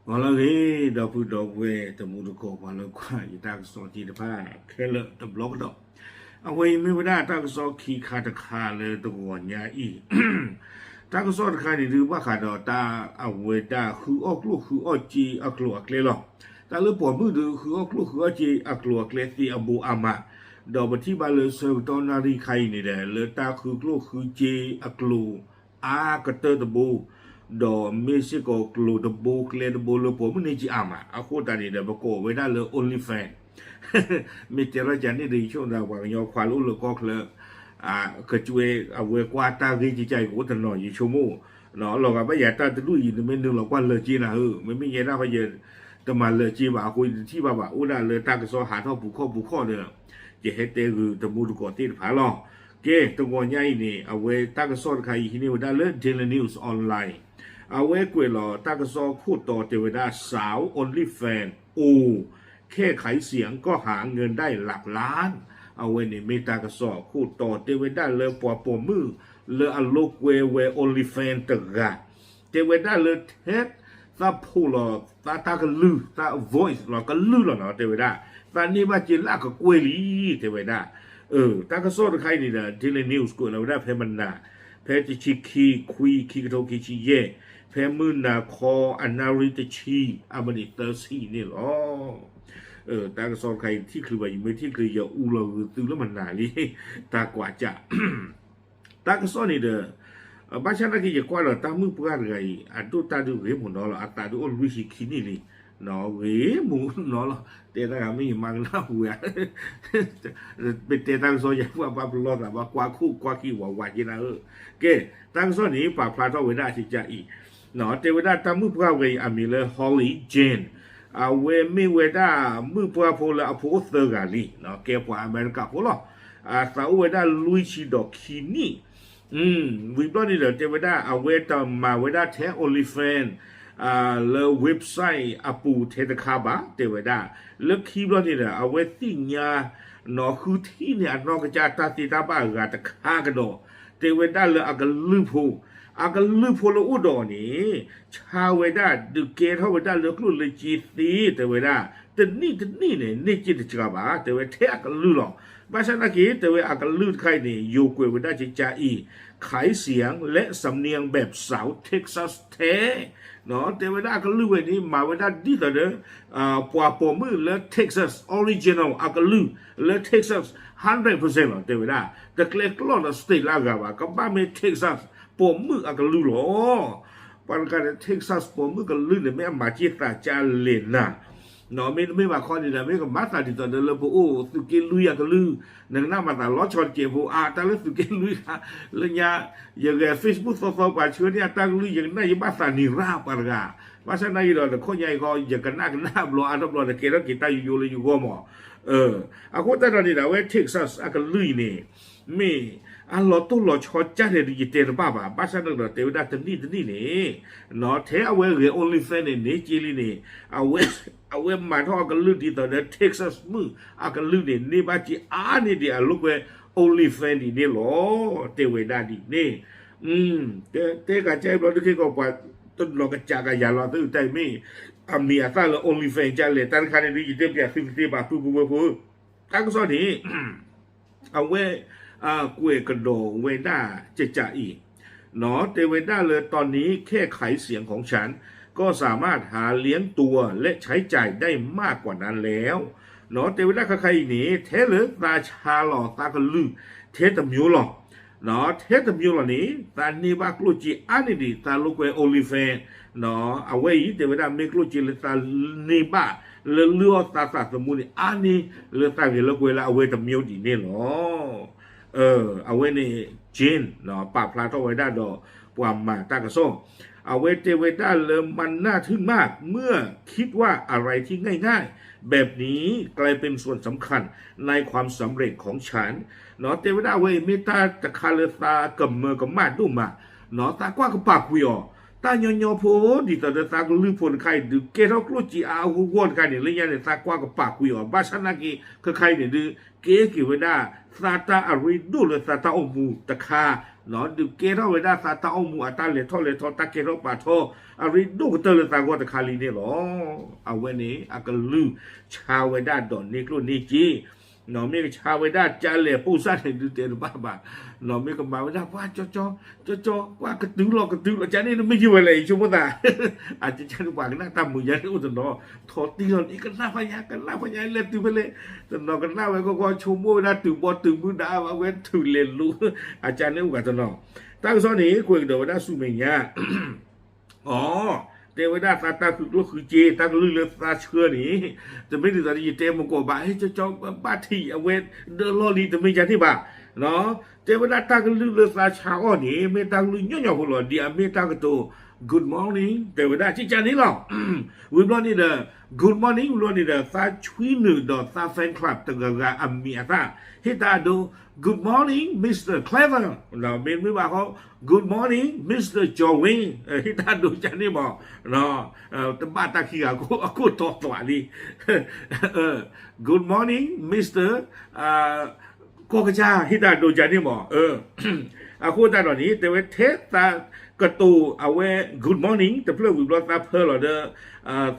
ဂီၤလၢအဂ့ၤ ဒီပုၢ်ဒီဝဲၢ်တံၤသကိး ပှၤလၢကွၢ်ယတၢ်ကစီၣ်သ့ၣ်တဖၣ်ခဲလၢာ်တဘျီကဒီး, အဝဲအံၤမ့ၢ်ဝဲဒၣ်တၢ်ကစီၣ်ခံခါတခါလၢတဂီၤညါအံၤ, တၢ်ကစီၣ်တခါန့ၣ်ဒုးဘၣ်ဃးဒီးတၢ်အဝဲဒၣ်ဃုအီၣ်ကျိၣ်ဃုအီၣ်စ့အကျိၤအကျဲလီၤ. တၢ်လၢပိာ်မုၣ်ဒုးဃုအီၣ်ကျိၣ်ဃုအီၣ်စ့အကျိၤအကျဲသ့အဘိအါမး, ဒီးပထံၣ်ဘၣ်လၢဆၢကတီၢ်နၣ်ရံၣ်ခါအံၤန့ၣ်ဒီး လၢတၢ်ဃုကျိၣ်ဃုစ့အကျိၤ အါကတၢၢ်တဘိ, ဒီးမ့ၢ်စ့ၢ်ကီးကျိၤတဘိကျဲတဘိလၢပိာ်မုၣ်န့ၢ်စ့အါမး, အဃိသတးန့ၣ်ဒီး ပကိးဝဲဒၣ်လၢ OnlyFans မ့ၢ်တဲထီၣ်ကန့ၣ်ဒီး ယဆိကမိၣ်သးပှၤကညီခွါလၢအိၣ်လၢကီၢ်ချၢ ကကွဲအဝဲကွၢ်တၢ်ဂ့ၢ်ကကါအံၤကအိၣ်တနီၤ ယဆိကမိၣ်, လီၤဂာ်ဘၣ်ယၤတၢ်တဒူၣ်အံၤ နမ့ၢ်နုာ်လီၤကွၢ်လၢာ်စ့နၤဧၢ, မ့မ့ၢ်ယဲဒၣ်ဃီယတမၤလၢာ်စ့ဘၣ်အဃိ ယတထံၣ်ဘၣ်ဘၣ် အိၣ်ဒၣ်လၢတၢ်ကစီၣ်ဟးထီၣ်ပူၤခီၣ်ပူၤခီၣ်ဒီး ယဟဲတဲဂုာ်တံၤသကိးသ့ၣ်တဖၣ်လီၤ. ကဲ တဂီၤညါအံၤန့ၣ် အဝဲတၢ်ကစီၣ်တခါအံၤဟံးန့ၢ်ဝဲဒၣ်လၢ Daily News Online အဝဲကွဲးလီၤတၢ်ကစီၣ်ခိၣ်တီတဲဝဲဒၣ် สาว OnlyFans โอ แค่ขายเสียงก็หาเงินได้หลักล้าน အဝဲန့ၣ်မ့ၢ်တၢ်ကစီၣ်ခိၣ်တီတဲဝဲဒၣ်လၢပှၤပိာ်မုၣ်လၢအလိာ်ကွဲဝဲ OnlyFans တဂၤ တဲဝဲဒၣ်လၢထဲသးဖိးလီၤသးတၢ်ကလုၢ် သး voice လီၤကလုၢ်လီၤနီၤ တဲဝဲဒၣ် သးန့ၢ်ဘၣ်စ့လၢအကကွဲၢ်လံ တဲဝဲဒၣ် တၢ်ကစီၣ်တခါအံၤန့ၣ်ဒီး Daily News ကွဲးလီၤဝဲဒၣ်ဖဲမနၤ ဖဲတဆံခံ ခွံ ခံကထိခံဆံယဲၢ် ဖဲမုၢ်နၤခီအနၣ်ရံၣ်တဆံ အမံးနံးသၢဆံန့ၣ်လီၤ. တၢ်ကစီၣ်တခါအံၤ ထံၣ်ချုးဘၣ် ယမ့ၢ်ထံၣ်ချုး ယအူလီၤဂုာ်သုလၢမနၤလံ တၢ်ကွၢ်ကၢ် တၢ်ကစီၣ်န့ၣ်ဒီး ဘၣ်ဆၣ်နာ်က့ ယကွၢ်ဒီးတၢ်မုၣ်ပှၢ်တဂၤအံၤ အဒိၣ်တၢ်ဒုးဂ့ၤမုၢ်နီၤလီၤ အသးဒုးအိၣ်လွံၢ်ဆံခံနံၣ်လံ ဂ့ၤမုၢ်နီၤလီၤ တဲတၢ်ဂၤမ့ၢ်ယမါကနၣ်ပူၤဧါ ပတဲတၢ်ကစီၣ်ယၤ ပှၤဘၣ်ပလီၢ်သးဘၣ်ကွၢ်ခိၣ်ကွၢ်ခံဝးဝးက့နၤဧၢ, ကဲ တၢ်ကစီၣ်န့ၣ် ပာ်ဖျါထီၣ်ဝဲဒၣ်အကကါအံၤ တဲဝဲဒၣ်တၢ်မုၣ်ပှၢ်ဝဲအံၤအမံၤလၢ Holly Jane အဝဲမ့ၢ်ဝဲဒၣ်မုၣ်ပှၢ်ဖိလၢအဖိအိၣ်သၢဂၤလံ ကဲပှၤအမဲရကၤဖိလီၤ. အသးအိၣ်ဝဲဒၣ်လွံၢ်ဆံဒီးခံနံၣ် ဝံၤဘျီန့ၣ်ဒီး တဲဝဲဒၣ်အဝဲတမၤဝဲဒၣ်ထဲ OnlyFans လၢ website အပူၤထဲတခါဘၣ် တဲဝဲဒၣ် လၢခံဘျီန့ၣ်ဒီး အဝဲသ့ၣ်ညါ နီၢ်ဃုထံၣ်န့ၢ်အနီၢ်ကစၢ်တၢ်သ့တၢ်ဘၣ်အဂၤတခါကဒီး တဲဝဲဒၣ်လၢအကလုၢ်ဖိ အကလုၢ်ဖိလၢအိၣ်ဒီးအီၤန့ၣ် ဆါဝဲဒၣ် ဒုးကဲထီၣ်ဝဲဒၣ်လၢကျိၣ်လၢစ့သ့ တဲဝဲဒၣ် တနံၣ်တနံၣ်န့ၣ် န့ၢ်စ့တစှၤဘၣ် တဲဝဲထဲအကလုၢ်လီၤ. ဘၣ်ဆၣ်နာ်က့ တဲဝဲအကလုၢ်တခါအံၤန့ၣ် ယိၤကွဲးဝဲဒၣ်ကကါအံၤ ขายเสียงและสำเนียงแบบสาวเท็กซัสแท้ တဲဝဲဒၣ်အကလုၢ်ဝဲန့ၣ် မၤဝဲဒၣ်ဒ်သိးဒီး ပှၤပိာ်မုၣ်လၢ Texas original အကလုၢ် လၢ Texas hundred percent လီၤ တဲဝဲဒၣ် တကျဲကျီၢ်ဒီး state လၢအဂၤဘၣ် ကဘၣ်မ့ၢ် Texas ပိာ်မုၣ်အကလုၢ်လီၤ. ပှၤတဂၤဒီး Texas ပိာ်မုၣ်ကလုၢ်န့ၣ် မ့ၢ်အမၤက့ၢ်သးကၢ်လဲၣ်နၤ မ့တမ့ၢ်ဘၣ်ခီန့ၣ်ဒီး မ့ၢ်ကမၤသးဒ်သိးဒီးလၢပအိၣ်သုးက့လွံၢ်အကလုၢ် နကနၣ်မၤသးလီၤဆီတစဲးဖိ အါ တၢ်လၢသုးက့လွံၢ် လၢညါ ယဂဲၤ Facebook သီသီ ပှၤဆှၢန့ၢ်အတၢ်ကလုၢ် ယကနၣ်ယဘၣ်သးနံၤရၣ်ပှၤတဂၤ ဘၣ်ဆၣ်နာ်က့ဒီး တခီညါအံၤဃီ ယကနၣ်ကနၣ်ဘျီအါထီၣ်ဘျီဒီး ကဲထီၣ်က့ၤတၢ်ယိယိလၢယဂီၢ်မး အဃိသတးဒီးန့ၣ်ဒီး အဝဲ Texas အကလုၢ်အံၤန့ၣ် မ့ၢ်အလီၤတိၢ်လီၤဆီကၢ်လဲၣ်ဒီး ယတဲတဘၣ်ဘၣ် ဘၣ်ဆၣ်န့ၣ်ဒီး တဲဝဲဒၣ်တနံၣ်တနံၣ်န့ၣ် ထဲအဝဲဂဲၤ OnlyFans န့ၣ် န့ၢ်စ့လံန့ၣ် အဝဲ အဝဲမၤထီၣ်အကလုၢ်ဒ်သိးဒီး Texas မုၣ်အကလုၢ်န့ၣ် န့ၢ်ဘၣ်စ့အါန့ၢ်ဒံးအလိာ်ကွဲ OnlyFans ဒ်န့ၣ်လီၤ တဲဝဲဒၣ်ဒ်န့ၣ် တဲကးကၢ်အံၤဘျီဒုးခဲကီးပှၤတနီၤကစးကယၤလီၤသုတၢ်အံၤမ့ၢ် အမံၤအသၣ်လၢ OnlyFans ကၢ်လဲၣ် တၢ်တခါန့ၣ်ဒုး ယတဲပျးသုကသ့ဘၣ်ပုၢ်ပုၢ်ဝဲၢ်ဖိ တၢ်ကစီၣ်န့ၣ် အဝဲ ကွဲးကဒီးဝဲဒၣ်ကကါအံၤ တဲဝဲဒၣ်လၢ ตอนนี้แค่ขายเสียงของฉัน ก็สามารถหาเลี้ยงตัวและใช้จ่ายได้มากกว่านั้นแล้ว တဲဝဲဒၣ်ခဲခါအံၤန့ၣ် ထဲလၢသးဆါလီၤသးကလုၢ် ထဲတမျိုးလီၤ ထဲတမျိုးလီၤန့ၣ် သးန့ၢ်ဘၣ်ကျိၣ်စ့အါန့ၢ်ဒံး သးလိာ်ကွဲ OnlyFans အဝဲအံၤ တဲဝဲဒၣ်မ့ၢ်ကျိၣ်စ့လၢသးန့ၢ်ဘၣ် လၢလုၢ်အီၣ်သးသးသမူန့ၣ် အါန့ၢ်လၢသးဂဲၤလိာ်ကွဲလၢအဝဲတမျိုးဒ်န့ၣ်လီၤ. အဝဲန့ၣ် Jane ပာ်ဖျါထီၣ်ဝဲဒၣ်ဒီးပှၤမၤတၢ်ကစီၣ် အဝဲတဲဝဲဒၣ်လၢ มันน่าทึ่งมาก เมื่อคิดว่าอะไรที่ง่ายๆ แบบนี้กลายเป็นส่วนสำคัญในความสำเร็จของฉัน တဲဝဲဒၣ်အဝဲအံၤမ့ၢ်တၢ်တခါလၢ သးကမၢကမၣ်ဒိၣ်မး သးကွၢ်ကပာ်ကွံာ်အီၤ တၢ်ညီညီဖိ ဒ်သိးဒီးသးကလုၢ်ဖိတခါအံၤဒုး ကဲထီၣ်ကျိၣ်စ့အါအါဂီၢ်ဂီၢ်တခါန့ၣ် လၢညါန့ၣ် သးကွၢ်ကပာ်ကွံာ်အီၤ ဘၣ်ဆၣ်နာ်က့ ခဲခါအံၤန့ၣ်ဒုး ကဲက့ၤဝဲဒၣ် သးတၢ်အရ့ဒိၣ်လၢသးတၢ်အိၣ်မူတခါ ဒုးကဲထီၣ်ဝဲဒၣ်သးတၢ်အိၣ်မူအတၢ်လဲၤထီၣ်လဲၤထီ တၢ်ကဲထီၣ်ပာ်ထီၣ် အရ့ဒိၣ်ကတၢၢ်လၢသးဂီၢ်တခါလံန့ၣ်လီၤ. အဝဲန့ၣ် အကလုၢ်ဆါဝဲဒၣ်ဒီးန့ၢ်ကျိၣ်န့ၢ်စ့ မ့ၢ်ကဆါဝဲဒၣ်ကလဲာ်ပိၢ်စၢ်န့ၣ် ဒုးတဲတဘၣ်ဘၣ်, မ့ၢ်ကမၤဝဲဒၣ်ပှၤကၠီကၠီ ကၠီကၠီ ပှၤကတုၤလီၤကတုၤလီၤ ကန့ၣ်တမ့ၢ်ယံၤဝဲလဲၣ် ယဆိကမိၣ်သး အကန့ၣ်ပှၤကနၣ်တၢ်မုာ်ယါန့ၣ်အိၣ်တနီၤ ထီၣ်တံၢ်လီၤန့ၣ် ကနၣ်ဖးယါ ကနၣ်ဖးယါလဲၤတုၤဖဲလဲၣ် တနီၤကနၣ်ဝဲကီကီဆိကမိၣ်ဝဲဒၣ်တုၤဘီတုၤမုၢ်ဒါ အဝဲထုးလဲၤလိၤ အကန့ၣ်အိၣ်ဂၤတနီၤ တၢ်ကစီၣ်န့ၣ် ကွဲးကဒီးဝဲဒၣ်ဆူမဲာ်ညါ အ တဲဝဲဒၣ်သးတၢ်ဃုကျိၣ်ဃုစ့ တၢ်ကလုၢ်လၢသးဆှၢန့ၣ် တမ့ၢ်ဒ်သိးဒီးယတဲမကိးဘၣ် ဟဲကၠီကၠီဘၣ်ထံးအဝဲဒၢလီၢ်လံ တမ့ၢ်ယါန့ၣ်ဘၣ် တဲဝဲဒၣ်တၢ်ကလုၢ်လၢသးဆှၢအီၤန့ၣ် မ့ၢ်တၢ်ကလုၢ်ညီညီဖိလီၤ ဒ်အမ့ၢ်တၢ်ကတိၤ good morning တဲဝဲဒၣ်ကကန့ၣ်လီၤ ဝံၤဘျီန့ၣ်ဒီး good morning ဝံၤဘျီန့ၣ်ဒီး သးဆွံနုာ်ဒီးသး fan club တဂၤဂၤအမံၤအသၣ် ဟ့ၣ်တၢ်အဒိ good morning Mister Clever မ့တမ့ၢ်ဘၣ်ဃီ good morning Mister Joey ဟ့ၣ်တၢ်ဒိကန့ၣ်မး တဘၣ်တၢ်ခံဂၤအခိၣ်တီသွးလံ good morning Mister ကီၢ်ကစၢ် ဟ့ၣ်တၢ်ဒိကန့ၣ်မး အဃိသတးဒီးန့ၣ် တဲဝဲထဲသးကတိၤအဝဲ good morning တဖျၢၣ်ဝံၤဘျီ သးဖၢလီၤဒီး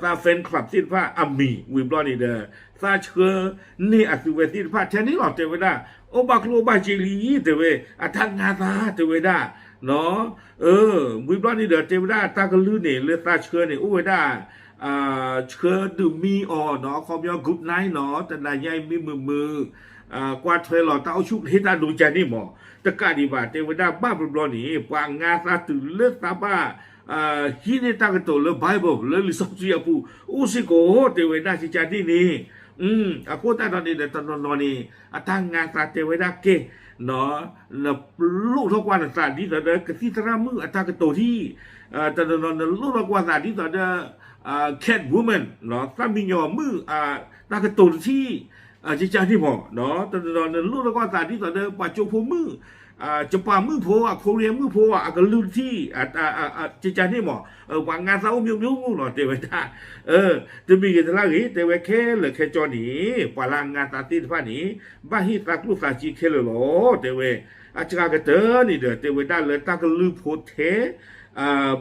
သး fan club သ့ၣ်တဖၣ်အမံၤဝံၤဘျီန့ၣ်ဒီး သးဆှၢန့ၢ်အသုဝဲသ့ၣ်တဖၣ်ထဲန့ၣ်လီၤ တဲဝဲဒၣ် အိၣ်ဘၣ်ကျိၣ်အိၣ်ဘၣ်စ့လံ တဲဝဲ အတၢ်ငါသး တဲဝဲဒၣ် ဝံၤဘျီန့ၣ်ဒီး တဲဝဲဒၣ်တၢ်ကလုၢ်န့ၣ် လၢသးဆှၢန့ၣ် အိၣ်ဝဲဒၣ် ဆှၢဒုးမံအီၤနီၤ အခီပညီ good night နီၤ တနၤညါအံၤမ့ၢ်မုာ်မုာ် ကွၢ်ထွဲလီၤတၢ်အိၣ်ဆူၣ် ဟ့ၣ်တၢ်ဒိကန့ၣ်မး တကးဒံးဘၣ် တဲဝဲဒၣ်ဘၣ်ဘျီဘျီန့ၣ် ပှၤငါသးတုၤလၢသးဘၣ် ဟံးန့ၢ်တၢ်ကတိၤလၢ Bible လၢလံာ်စီဆှံအပူၤ အိၣ်စ့ၢ်ကီး တဲဝဲဒၣ်ကကန့ၣ်န့ၣ် အဃိသတးဒီးန့ၣ်ဒီး တနီၤနီၤန့ၣ် အတၢ်ငါသးတဲဝဲဒၣ်ကဲ နလိၣ်ထီၣ်ကွၢ်နသးဒ်သိးဒီး ကသံၣ်သရၣ်မုၣ်အတၢ်ကတိၤထံၣ် တနီၤနီၤနလိၣ်ထီၣ်ကွၢ်သးဒ်သိးဒီး Catwoman သၣ်မံညီၤမုၣ် တၢ်ကတိၤတထံၣ် ကကန့ၣ်မး တနီၤနီၤနလိၣ်ထီၣ်ကွၢ်သးဒ်သိးဒီး ပှၤကၠိဖိမုၣ် ကပၤမုၣ်ဖိ အ Korea မုၣ်ဖိ အကလုၢ်တထံၣ် ကကန့ၣ်မး ပှၤငါသးအိၣ် မျိုးမျိုး မုၣ် လီၤ တဲဝဲဒၣ် တမံၤဂ့ၤတလါဂ့ၤ တဲဝဲခဲလၢာ်ခဲဆ့န့ၣ် ပှၤလၢအငါသးသ့ၣ်တဖၣ်န့ၣ် ဘၣ်ဟ့ၣ်သးကျိၣ်သးစ့ခဲလၢာ်လီၤ တဲဝဲ အစှၤကတၢၢ်န့ၣ်ဒီး တဲဝဲဒၣ်လၢတၢ်ကလုၢ်ဖိထဲ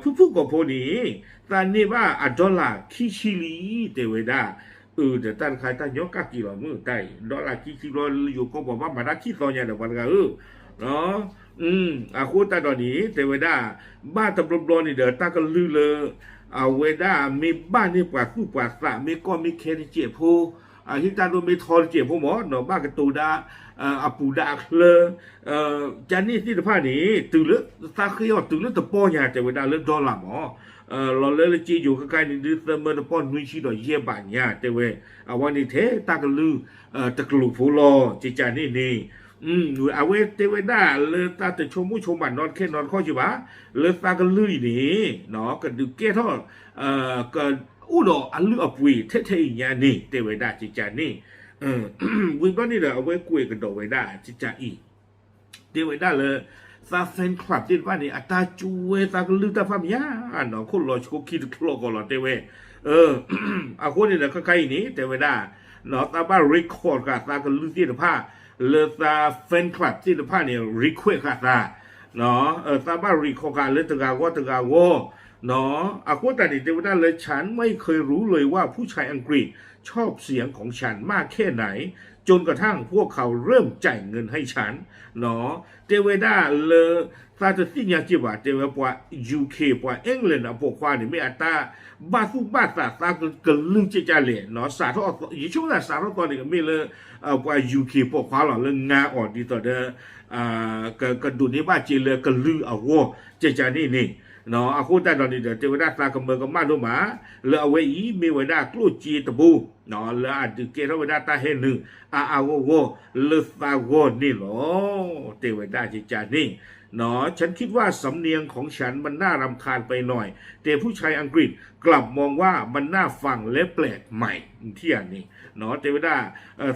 ဖုၣ်ဖုၣ်ကိာ်ဖိန့ၣ် သးန့ၢ်ဘၣ်အ dollar ခံဆံလံ တဲဝဲဒၣ် အၢ ဒီးတၢ်တခါတၢ်ညီကၣ်က့ၤလီၤမုၢ်တၢ်အံၤ dollar ခံဆံဘျီလၢယိၤကီၢ်ပှၤဘၣ်မၤတၢ်ခံသီညါဒီးပှၤတဂၤဧၢ အဃိသတးဒီးန့ၣ် တဲဝဲဒၣ် ဘၣ်တဘျီဘျီန့ၣ်ဒီး တၢ်ကလုၢ်လၢ အဝဲဒၣ်မ့ၢ်ဘၣ်န့ၢ်ပှၤသူၣ်ပှၤသး မ့ၢ်ကီၢ်မ့ၢ်ခဲတစဲးဖိ အဟံၣ်တၢ်ဒိၣ်မ့ၢ်ထီတစဲးဖိမး နီၤဘၣ်ကတိၤဒၣ် အပူၤဒၣ်အချၢ ကန့ၣ်သ့ၣ်တဖၣ်န့ၣ် တုၤလၢသးဃ့အီၤတုၤလၢတပီၢ်ညါ တဲဝဲဒၣ်လၢ dollar မး လီၤလၢလၢက့ယိၤခဲခါန့ၣ်ဒုး သၢမၢတပီၢ်နွံဆံဒီးယဲၢ်ဘးညါ တဲဝဲ အဝဲန့ၣ်ထဲတၢ်ကလုၢ် တကျိၤဖိလီၤ ကကန့ၣ်န့ၣ် အဝဲတဲဝဲဒၣ်လၢသးတဆိကမိၣ်ဆိကမးနီတခဲနီတခီၣ်က့ဘၣ် လၢသးကလုၢ်အံၤန့ၣ် ကဒုးကဲထီၣ် ကအိၣ်ဒီးအလုၢ်အပှ့ၤထဲထဲအံၤညါန့ၣ် တဲဝဲဒၣ်ကကန့ၣ် ဝံၤဘျီန့ၣ်ဒီး အဝဲကွဲးကဒီးဝဲဒၣ်ကကအံၤ တဲဝဲဒၣ်လၢ သး fan club သ့ၣ်တဖၣ်န့ၣ် အတၢ်ကွဲသးကလုၢ်တၢ်ဖးမးယါနီၤ ခိၣ်လီၤဆိခံတကျိၤကီးလီၤ တဲဝဲ အဃိန့ၣ်ဒီး ခဲခါအံၤန့ၣ် တဲဝဲဒၣ် သးဘၣ် record ဃာ်သးကလုၢ်သ့ၣ်တဖၣ် လၢသး fan club သ့ၣ်တဖၣ်န့ၣ် request ဃာ်သး သးဘၣ် record ဃာ်လၢတဂၤဂီၢ်တဂၤဂီၢ် အဃိသတးန့ၣ် တဲဝဲဒၣ်လၢ ฉันไม่เคยรู้เลยว่าผู้ชายอังกฤษชอบเสียงของฉันมากแค่ไหน จนกระทั่งพวกเขาเริ่มจ่ายเงินให้ฉัน တဲဝဲဒၣ်လၢ သးတသ့ၣ်ညါက့ဘၣ် တဲဝဲပှၤ UK ပှၤ England အပိာ်ခွါန့ၣ် မ့ၢ်အတၢ်ဘၣ်သူၣ်ဘၣ်သးသးကလုၢ်ကကလဲၣ် စးထီၣ် ယဆိကမိၣ်သးစးထီၣ်သီန့ၣ် ကမ့ၢ်လၢ ပှၤ UK ပိာ်ခွါလီၤ လၢငါအီၤဒ်သိးဒီး ကဒိးန့ၢ်ဘၣ်စ့လၢကလုၢ်အဂီၢ် ကကန့ၣ်န့ၣ် အဃိသတးဒီးန့ၣ်ဒီး တဲဝဲဒၣ်သးကမၢကမၣ်ဒိၣ်မး လၢအဝဲအံၤမ့ၢ်ဝဲဒၣ်ကျိၣ်စ့တဘိ လၢအဒုးကဲထီၣ်ဝဲဒၣ်တၢ်ဟဲနုာ်အါအါဂီၢ်ဂီၢ်လၢသးဂီၢ်န့ၣ်လီၤ. တဲဝဲဒၣ်ကကန့ၣ် ฉันคิดว่าสำเนียงของฉันมันน่ารำคาญไปหน่อย แต่ผู้ชายอังกฤษกลับมองว่ามันน่าฟังและแปลกใหม่ ထံၣ်ဧါန့ၣ် တဲဝဲဒၣ်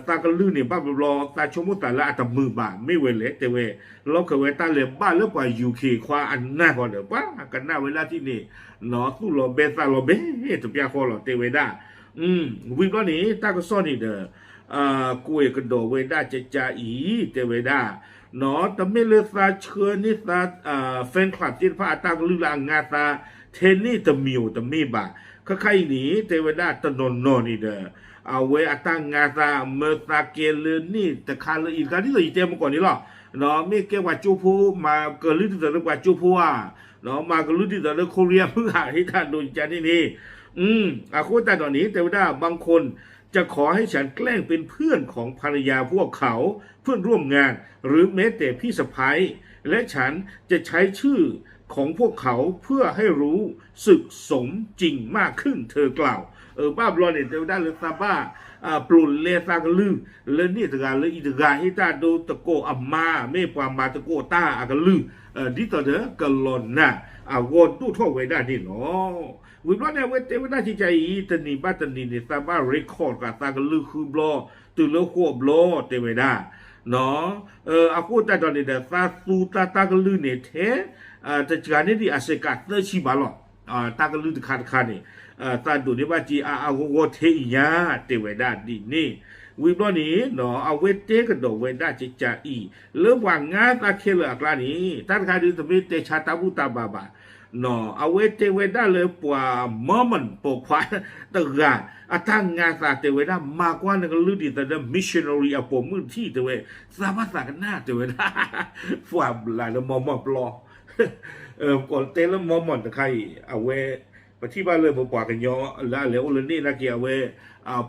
သးကလုၢ်န့ၣ် ဘၣ်ဘျီဘျီ သးဆိကမိၣ်သးလၢအတမုာ်ဘၣ် မ့ၢ်ဝဲလဲၣ် တဲဝဲ လီၢ်ခၢၣ်ဝဲတၢ်လဲၤဘၣ်လၢပှၤ UK ခွါအနၢ်ဃီဒီး ပှၤကနၣ်ဝဲဒၣ်ထံၣ်န့ၣ် သူၣ်လီၤဘဲသးလီၤဘဲ တပျၢ်ဃီလီၤ တဲဝဲဒၣ် ဝံၤဘျီန့ၣ် တၢ်ကစီၣ်န့ၣ်ဒီး ကွဲးကဒီးဝဲဒၣ်ကကအံၤ တဲဝဲဒၣ် တမ့ၢ်လၢသးဆှၢန့ၢ်သး fan club သ့ၣ်တဖၣ်အတၢ်ကလုၢ်လၢအငါသး ထဲန့ၣ်တမံၤဧိၤတမ့ၢ်ဘၣ်. ခဲခါအံၤန့ၣ် တဲဝဲဒၣ်တနီၤနီၤန့ၣ်ဒီး အဝဲအတၢ်ငါသးမၢသးကဲလၢန့ၣ်တခါလၢအံၤတခါ ဒ်သိးယတဲမကီၢ်န့ၣ်လီၤ. မ့ၢ်ကဲပှၤကၠိဖိ မၤကလုၢ်ဒ်သိးလၢပှၤကၠိဖိဧါ, မၤကလုၢ်ဒ်သိးလၢခိရံယါမုၢ်ဧါ ဟ့ၣ်တၢ်ဒိးကန့ၣ်န့ၣ် အဃိသတးဒီးန့ၣ် တဲဝဲဒၣ် บางคนจะขอให้ฉันแกล้งเป็นเพื่อนของภรรยาพวกเขา เพื่อนร่วมงาน หรือแม้แต่พี่สะใภ้ และฉันจะใช้ชื่อของพวกเขาเพื่อให้รู้สึกสมจริงมากขึ้น เธอกล่าว. ဘၣ်ဘျီန့ၣ် တဲဝဲဒၣ်လၢသးဘၣ် ပျိာ်လဲသးကလုၢ် လၢန့ၣ်တဂၤလၢအံၤတဂၤ ဟ့ၣ်တၢ်ဒိတကိးအမါ မ့ၢ်ပှၤမၤသကိးတၢ်အကလုၢ် ဒ်သိးဒီးကလီၤနာ်အဂီၢ်ဒိၣ်ထီၣ်ဝဲဒၣ်န့ၣ်လီၤ. ဝံၤဘျီန့ၣ် အဝဲတဲဝဲဒၣ်ကကးအံၤ တနံၤဘၣ်တနံၤန့ၣ် သးဘၣ် record ဃာ်သးကလုၢ်ဃုဘျီ တုၤလၢဃိးဘျီ တဲဝဲဒၣ် အဃိသတးဒီးန့ၣ်ဒီး သးသူသးတၢ်ကလုၢ်န့ၣ်ထဲ တစှၤန့ၢ်ဒံးအစဲးကးသၢဆံဘၣ်လီၤ. တၢ်ကလုၢ်တခါတခါန့ၣ် သးဒိးန့ၢ်ဘၣ်စ့အါအါဂီၢ်ဂီၢ်ထဲအံၤညါ တဲဝဲဒၣ်ဒ်န့ၣ်. ဝံၤဘျီန့ၣ် အဝဲတဲကဒီးဝဲဒၣ်ကကးအံၤ လၢပှၤငါသးခဲလၢာ်အကျါန့ၣ် တၢ်တခါဒုးတမ့ၢ်တဲဆါတၢ်ဘူၣ်တၢ်ဘါဘၣ် အဝဲတဲဝဲဒၣ်လၢပှၤ Mormon ပိာ်ခွါတဂၤ အတၢ်ငါသးတဲဝဲဒၣ် မၤကွၢ်နကလုၢ်ဒ်သိးဒီး missionary အပိာ်မုၣ်တထံၣ်တဲဝဲ သးဘၣ်သးကနၣ် တဲဝဲဒၣ် ပှၤဘျးလၢ Mormon ပျီ ကိးတဲလၢ Mormon တခါအံၤ အဝဲ ပထံၣ်ဘၣ်လၢပပှၤကညီလၢအလဲၤအိၣ်လၢန့ၣ်နာ်က့ အဝဲ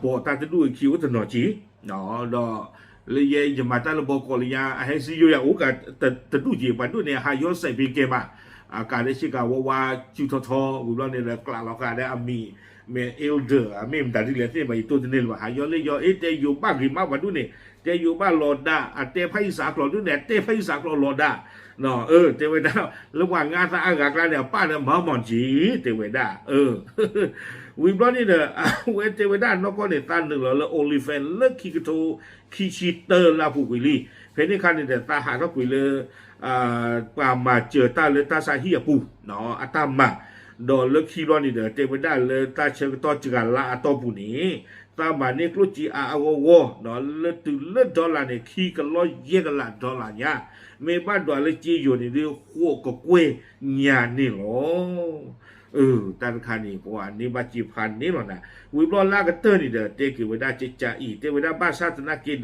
ပိာ်တၢ်တဒူၣ်အခံအိၣ်တနီၤက့ၤ ဒီး လၢယဲယမၤတၢ်လၢဘီကီးလၢညါ အဟဲစံယိယၤအိၣ်ကးတဒူၣ်က့ၤ ပှၤဒိၣ်န့ၣ် ဟးယီစဲးဖ့ကဲမး အကးလၢဆ့ကၤဝါဝါ စုထီထီ ဝံၤဘျီန့ၣ်ဒီး ကျးလီၤဃာ်ဒီးအမံၤ မ့ၢ် elder မ့ၢ်မတၤဒ်လဲၣ်သ့ၣ်ဘၣ် ယတိၢ်တန့ၢ်လၢၤဘၣ် ဟးယီလၢယီ အ့ တဲယိၤဘၣ်ဂ့ၤမးပှၤဒိၣ်န့ၣ် တဲယိၤဘၣ်လီၤဒၣ် အတဲဖးယံာ်စးကျိးဒိၣ်န့ၣ် အတဲဖးယံာ်စးကျိးလီၤဒၣ် တဲဝဲဒၣ် လၢပှၤငါသးအါဂၤကျါန့ၣ် အပၢ်ဒီး Mormon က့ၤ တဲဝဲဒၣ် ဝံၤဘျီန့ၣ်ဒီး အဝဲတဲဝဲဒၣ်နီၢ်ကီၢ်န့ၣ် သးနုာ်လီၤလၢ OnlyFans လၢခံကထိခံဆံတၢလါပူၤကွံာ်လံ. ဖဲန့ၣ်အခါန့ၣ်ဒီး သးဟးထီၣ်ကွံာ်လၢ ပှၤမၤစၢၤတၢ်လၢတၢ်ဆါဟံၣ်အပူၤ အတၢ်မၤ, ဒီးလၢခံဘျီန့ၣ်ဒီး တဲဝဲဒၣ်လၢတၢ်ဆၢကတီၢ်စှၤလါအတီၢ်ပူၤန့ၣ် သးမၤန့ၢ်ကျိၣ်စ့အါအါဂီၢ်ဂီၢ် လၢတုၤလၢ dollar န့ၣ် ခံကလီၢ်ယဲၢ်ကလး dollar ညါ, မ့ၢ်ဘၣ်ဒွးလၢစ့ယိၤန့ၣ်ဒုး ဃိးကကွဲၢ်ညါန့ၣ်လီၤ. တၢ်တခါန့ၣ် ပှၤန့ၢ်ဘၣ်စ့ဖးန့ၣ်လီၤနၤ. ဝံၤဘျီလၢအကတၢၢ်န့ၣ်ဒီး တဲက့ၤဝဲဒၣ်ကကးအံၤ တဲဝဲဒၣ်ဘၣ်ဆၣ်သနာ်က့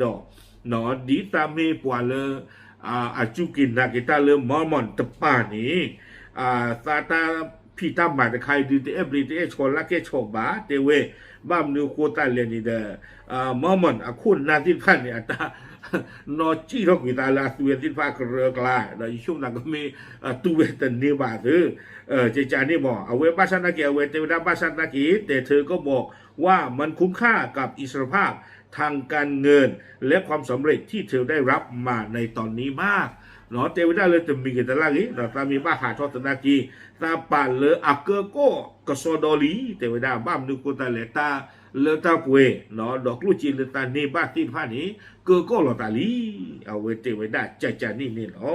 ဒီး ဒ်သးမ့ၢ်ပှၤလၢ အစူၢ်က့ၤနာ်က့ၤတၢ်လၢ Mormon တပၤန့ၣ် သးတၢ်ဖံးတၢ်မၤတခါအံၤဒုး တအဲၣ်ဘျ့တအဲၣ်ဆီလၢကဲဆီဘၣ် တဲဝဲ, ဘၣ်မနုၤအဃိသတးလဲၣ်န့ၣ်ဒီး Mormon အခိၣ်နၢ်သ့ၣ်တဖၣ်န့ၣ် အတၢ်နီၣ်စံၣ်ထီၣ်ကွံာ်သးလၢအသူဝဲသ့ၣ်တဖၣ်ကရၢကလါ ဒီးယဆိကမိၣ်သးကမ့ၢ်တူၢ်ဝဲတန့ၢ်ဘၣ်သု ကကးန့ၣ်မး အဝဲဘၣ်ဆၣ်သနာ်က့ အဝဲတဲဝဲဒၣ်ဘၣ်ဆၣ်သနာ်က့ แต่เธอก็บอกว่ามันคุ้มค่ากับอิสรภาพ ทางการเงิน และความสำเร็จที่เธอได้รับมาในตอนนี้มาก တဲဝဲဒၣ်လၢတမံၤဂ့ၤတလၢ်ဂ့ၤ ဒီးသးမ့ၢ်ဘၣ်ဟးထီၣ်သနာ်က့ သးပာ်လၢအကၢကီၢ်ကစီဒီလံ တဲဝဲဒၣ် ဘၣ်မနုၤအဃိသတးလဲၣ် တၢ်လၢတၢ်ပှဲၤ ဒီးကျိၣ်စ့လၢသးန့ၢ်ဘၣ်သ့ၣ်တဖၣ်န့ၣ် ကၢကီၢ်လီၤသးလံ အဝဲတဲဝဲဒၣ်ကကးန့ၣ်န့ၣ်လီၤ.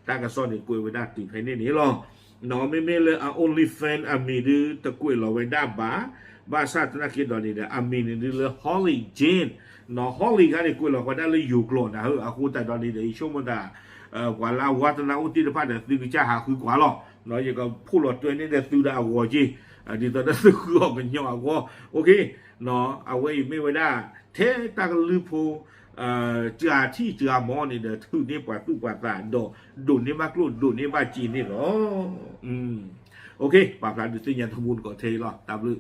တၢ်ကစီၣ်န့ၣ်ကွဲးဝဲဒၣ်တုၤဖဲန့ၣ်န့ၣ်လီၤ. မ့မ့ၢ်လၢအ OnlyFans အမံၤဒုးတကွဲးလီၤဝဲဒၣ်ဘၣ်, ဘၣ်ဆၣ်သနာ်က့ဒီးန့ၣ်ဒီး အမံၤန့ၣ်ဒုးလၢ Holly Jane, Holly ခါန့ၣ်ကွဲးလီၤဝဲဒၣ်လၢယိၤကျိာ်နၤဧၢ, အဃိသတးဒီးန့ၣ်ဒီး ယဆိကမိၣ်သး ပှၤလၢအဝါသနာအိၣ်သ့ၣ်တဖၣ်ဒီး သုကစၢ်ဟးဃုကွၢ်လီၤ, ယကဖှိၣ်လီၤတွဲန့ၢ်ဒီးသုဒီးအဂီၤက့, ဒ်သိးဒီးသုဃုအီၣ်ကညီအဂီၢ်, အဝဲအံၤမ့ၢ်ဝဲဒၣ် ထဲတၢ်ကလုၢ်ဖိ စှၤထံၣ်စှၤမီၤန့ၣ်ဒီး ထုးန့ၢ်ပှၤသူၣ်ပှၤသးဒီး ဒိးန့ၢ်ဘၣ်ကျိၣ်ဒိးန့ၢ်ဘၣ်စ့န့ၣ်လီၤ. ပာ်ဖျါဒုးသ့ၣ်ညါတမူတကိးထဲအံၤလီၤ. တၢ်ဘျုး